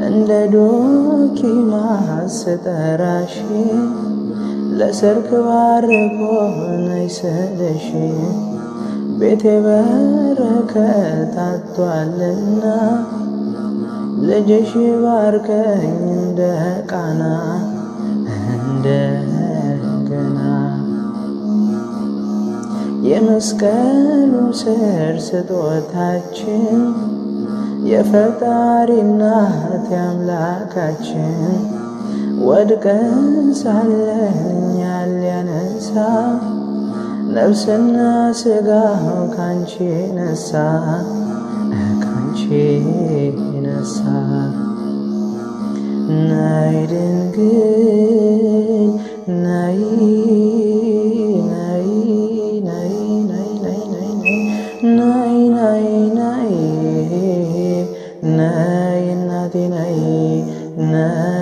እንደ ዶኪማስ ስጠራሽ ለሰርክ ባርኮ ነይ ስልሽ፣ ቤቴ በረከት አጥቷልና ልጅሽ ባርከኝ እንደ ቃና እንደ ገና። የመስቀሉ ስር ስጦታችን፣ የፈጣሪ እናት የአምላካችን፣ ወድቀን ሳለን እኛን ሊያነሳ ነፍስና ስጋው ካንቺ ነሳ፣ ካንቺ ነሳ። ነይ ድንግል ነይ ነይ ነይ ነይ ነይ ነይ ነይ ነይ ነይ እናቴ ነይ ነይ።